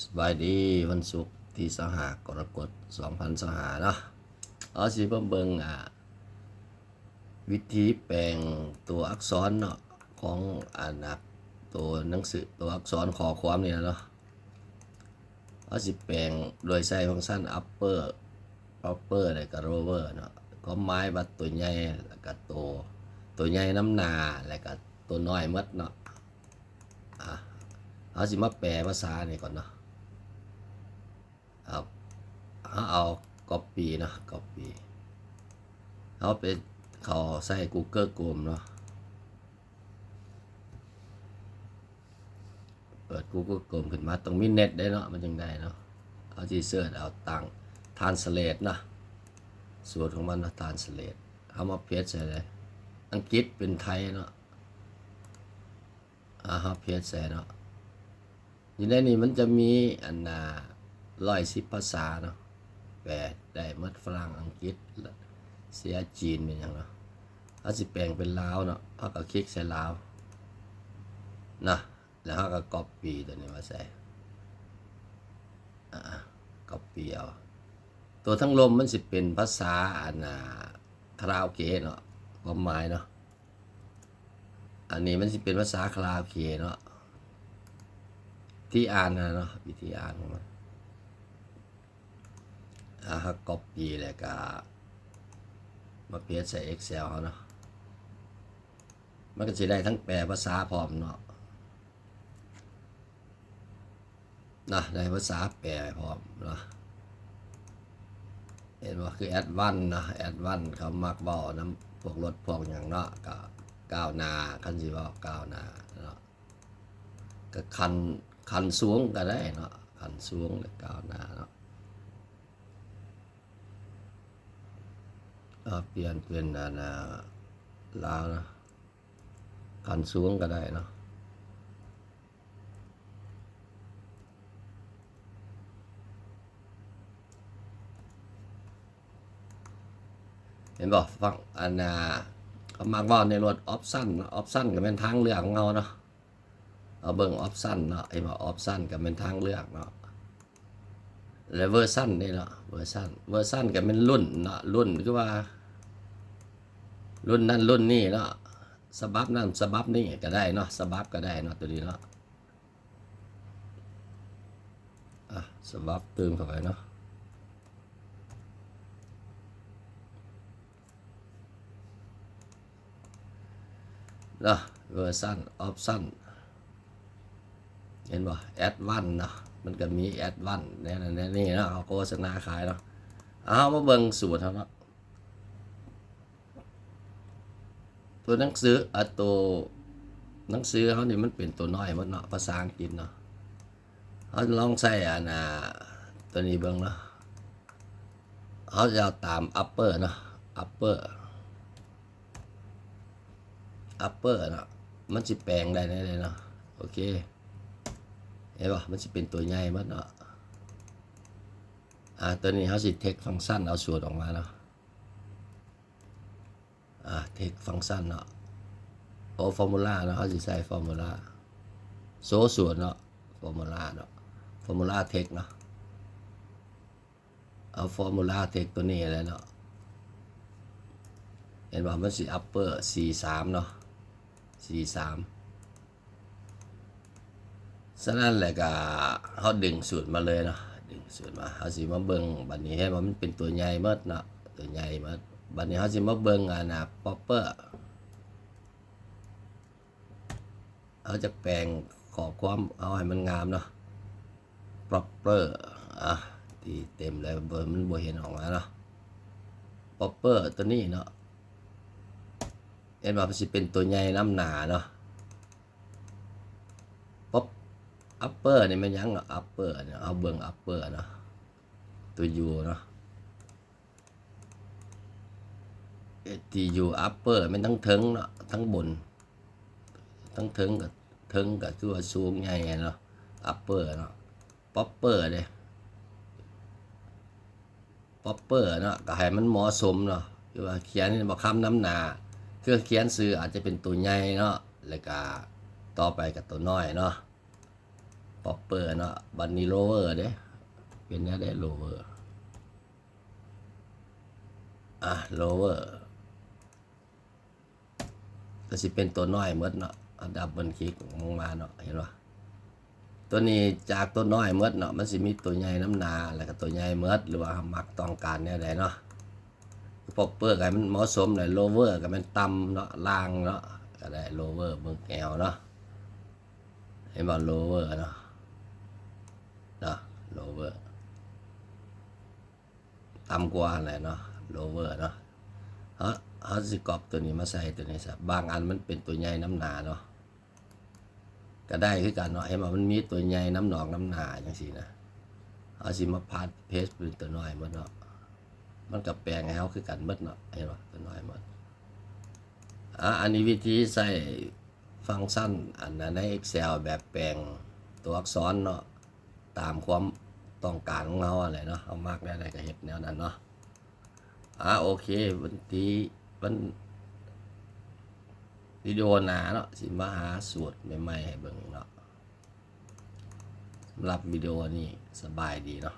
ສະບາຍດີ ວັນສຸກທີຊາວຫ້າ ກໍລະກົດ ສອງພັນຊາວຫ້າເນາະ. ເຮົາຊິມາເບິ່ງ ອ່າ ວິທີແປງຕົວອັກສອນເນາະ ຂອງ ອັນນ່າ ຕົວໜັງສື ຕົວອັກສອນຂໍ້ຄວາມນີ້ນະເນາະ. ເຮົາຊິແປງໂດຍໃຊ້ຟັງຊັນ upper upper ແລ້ວກໍ lower ເນາະ. ຄວາມໝາຍວ່າຕົວໃຫຍ່ ແລ້ວກໍຕົວ ຕົວໃຫຍ່ນຳໜ້າ ແລ້ວກໍຕົວນ້ອຍໝົດເນາະ. ອ່າ ເຮົາຊິມາແປພາສານີ້ກ່ອນເນາະ. ເອົາ ເຮົາເອົາ copy ເນາະ copy ເຮົາໄປເຂົ້າໃສ່ Google Chrome ເນາະ. ເປີດ Google Chrome ຂຶ້ນມາ ຕ້ອງມີເນັດເດ້ເນາະ ມັນຈຶ່ງໄດ້ເນາະ. ເຮົາຊິເສີດເອົາຕັ້ງ translate ເນາະ ສູດຂອງມັນເນາະ translate. ເຮົາມາເພັດໃສ່ເລີຍ ອັງກິດເປັນໄທເນາະ. ອ່າ ເຮົາເພັດໃສ່ເນາະ. ຢູ່ໃນນີ້ມັນຈະມີ ອັນນ່າ ຮ້ອຍສິບພາສາເນາະ ແປໄດ້ໝົດ ຝຣັ່ງ ອັງກິດ ເຊຍ ຈີນ ແມ່ນຫຍັງເນາະ. ເຮົາຊິແປງເປັນລາວເນາະ ເຮົາກໍຄລິກໃສ່ລາວເນາະ ແລ້ວເຮົາກໍ copy ຕົວນີ້ມາໃສ່ ອ່າ copy ເອົາ. ຕົວທາງລຸ່ມມັນຊິເປັນພາສາ ອັນນ່າ ຄາຣາໂອເກະເນາະ ຄວາມໝາຍເນາະ. ອັນນີ້ມັນຊິເປັນພາສາຄາຣາໂອເກະເນາະ ທີ່ອ່ານນະເນາະ ວິທີອ່ານຂອງມັນ. ອ່າ ເຮົາ copy ແລ້ວກະມາເພສໃສ່ Excel ເຮົາເນາະ ມັນກໍຊິໄດ້ທັງແປພາສາພ້ອມເນາະ. ນະ ໃນພາສາແປພ້ອມເນາະ ເຫັນບໍ່? ຄື advance ເນາະ advance ເຂົາມັກເວົ້ານຳພວກລົດພວກຫຍັງເນາະ ກໍກ້າວໜ້າ ຄັນຊິເວົ້າກ້າວໜ້າເນາະ ກໍຂັ້ນ ຂັ້ນສູງກໍໄດ້ເນາະ ຂັ້ນສູງ ແລະ ກ້າວໜ້າເນາະ. ເອົາ ປ່ຽນເປັນ ອັນນ່າ ລາວເນາະ ຂັ້ນສູງກໍໄດ້ເນາະ. ເຫັນບໍ່? ຟັງ ອັນນ່າ ເຂົາມັກເວົ້າໃນລົດ option ເນາະ option ກໍແມ່ນທາງເລືອກຂອງເຮົາເນາະ. ເຮົາເບິ່ງ option ເນາະ ເຫັນບໍ່? option ກໍແມ່ນທາງເລືອກເນາະ ແລະ version ນີ້ເນາະ version version ກໍແມ່ນລຸ້ນເນາະ ລຸ້ນຄືວ່າລຸ້ນນັ້ນລຸ້ນນີ້ເນາະ ສະບັບນັ້ນສະບັບນີ້ກໍໄດ້ເນາະ ສະບັບກໍໄດ້ເນາະ ຕົວນີ້ເນາະ. ອ່ະ ສະບັບຕື່ມເຂົ້າໄປເນາະ ເນາະ version option ເຫັນບໍ່? advance ເນາະ ມັນກໍມີ advance ແນວນັ້ນແນວນີ້ເນາະ ເຂົາໂຄສະນາຂາຍເນາະ. ເອົາ ເຮົາມາເບິ່ງສູດເຮົາເນາະ ຕົວໜັງສື ອາ ຕົວໜັງສືເຮົານີ້ມັນເປັນຕົວນ້ອຍໝົດເນາະ ພາສາອັງກິດເນາະ. ເຮົາລອງໃຊ້ ອັນນ່າ ຕົວນີ້ເບິ່ງເນາະ ເຮົາຈະເອົາຕາມ upper ເນາະ upper upper ເນາະ ມັນຊິແປງໄດ້ແນວໃດເນາະ. ໂອເຄ ເຫັນບໍ່? ມັນຊິເປັນຕົວໃຫຍ່ໝົດເນາະ. ອ່າ ຕົວນີ້ເຮົາຊິ take function ເອົາສູດອອກມາເນາະ. ອ່າ take function ເນາະ ໂອ້ formula ເນາະ ເຮົາຊິໃຊ້ formula ໂຊສູດເນາະ formula ເນາະ formula take ເນາະ. ເອົາ formula take ຕົວນີ້ແຫຼະເນາະ ເຫັນບໍ່? ມັນຊິ upper ສີ່ສາມເນາະ ສີ່ສາມ. ສະນັ້ນແຫຼະກະເຮົາດຶງສູດມາເລີຍເນາະ ດຶງສູດມາ ເຮົາຊິມາເບິ່ງ ບັດນີ້ເຫັນວ່າມັນເປັນຕົວໃຫຍ່ໝົດເນາະ ຕົວໃຫຍ່ໝົດ. ບັດນີ້ເຮົາຊິມາເບິ່ງ ອັນນ່າ proper ເຮົາຈະແປງຂໍ້ຄວາມເຮົາໃຫ້ມັນງາມເນາະ proper ອ່ະ ຕີເຕັມເລີຍ ມັນບໍ່ເຫັນອອກມາເນາະ. proper ຕົວນີ້ເນາະ ເຫັນວ່າມັນຊິເປັນຕົວໃຫຍ່ນຳໜ້າເນາະ. ປັອບ upper ນີ້ແມ່ນຫຍັງເນາະ? upper ນີ້ ເຮົາເບິ່ງ upper ເນາະ ຕົວ U ເນາະ T U upper ແມ່ນທັງເທິງເນາະ ທັງບົນ ທັງເທິງກໍ ເທິງກໍຄືວ່າສູງໃຫຍ່ເນາະ upper ເນາະ. proper ເດ້ proper ເນາະ ກໍໃຫ້ມັນເໝາະສົມເນາະ ຄືວ່າຂຽນເຫັນບໍ່ ຄຳນຳໜ້າ ຄືຂຽນຊື່ອາດຈະເປັນຕົວໃຫຍ່ເນາະ ແລ້ວກະຕໍ່ໄປກໍຕົວນ້ອຍເນາະ. pop-up ເນາະ. ບັດນີ້ lower ເດ້ ເປັນແນວໃດ lower? ອ່າ lower ກໍຊິເປັນຕົວນ້ອຍໝົດເນາະ. ເຮົາ double click ລົງມາເນາະ ເຫັນບໍ່? ຕົວນີ້ຈາກຕົວນ້ອຍໝົດເນາະ ມັນຊິມີຕົວໃຫຍ່ນຳໜ້າ ແລ້ວກໍຕົວໃຫຍ່ໝົດ ຫຼືວ່າເຮົາມັກຕ້ອງການແນວໃດເນາະ. pop-up ໃຫ້ມັນເໝາະສົມ ແລ້ວ lower ກໍແມ່ນຕ່ຳເນາະ ລ່າງເນາະ ກໍໄດ້ lower ເບິ່ງແອວເນາະ. ເຫັນບໍ່? lower ເນາະ ເນາະ lower ຕ່ຳກວ່າຫັ້ນແຫຼະເນາະ lower ເນາະ. ເຮົາ ເຮົາຊິກັອບຕົວນີ້ມາໃສ່ຕົວນີ້ຊະ. ບາງອັນມັນເປັນຕົວໃຫຍ່ນຳໜ້າເນາະ ກໍໄດ້ຄືກັນເນາະ. ເຫັນບໍ່? ມັນມີຕົວໃຫຍ່ນຳນອກນຳໜ້າຈັ່ງຊີ້ນະ. ເຮົາຊິມາ paste ເປັນຕົວນ້ອຍໝົດເນາະ. ມັນກໍແປງໃຫ້ເຮົາຄືກັນໝົດເນາະ. ເຫັນບໍ່? ຕົວນ້ອຍໝົດ. ອ່າ ອັນນີ້ວິທີໃຊ້ຟັງຊັນອັນໃນ Excel ແບບແປງຕົວອັກສອນເນາະ ຕາມຄວາມຕ້ອງການຂອງເຮົາຫັ້ນແຫຼະເນາະ. ເຮົາມັກແນວໃດກໍເຮັດແນວນັ້ນເນາະ. ອ່າ ໂອເຄ ວັນທີ ວັນ ວິດີໂອໜ້າເນາະ ຊິມາຫາສູດໃໝ່ໆໃຫ້ເບິ່ງເນາະ. ສຳລັບວິດີໂອນີ້ ສະບາຍດີເນາະ.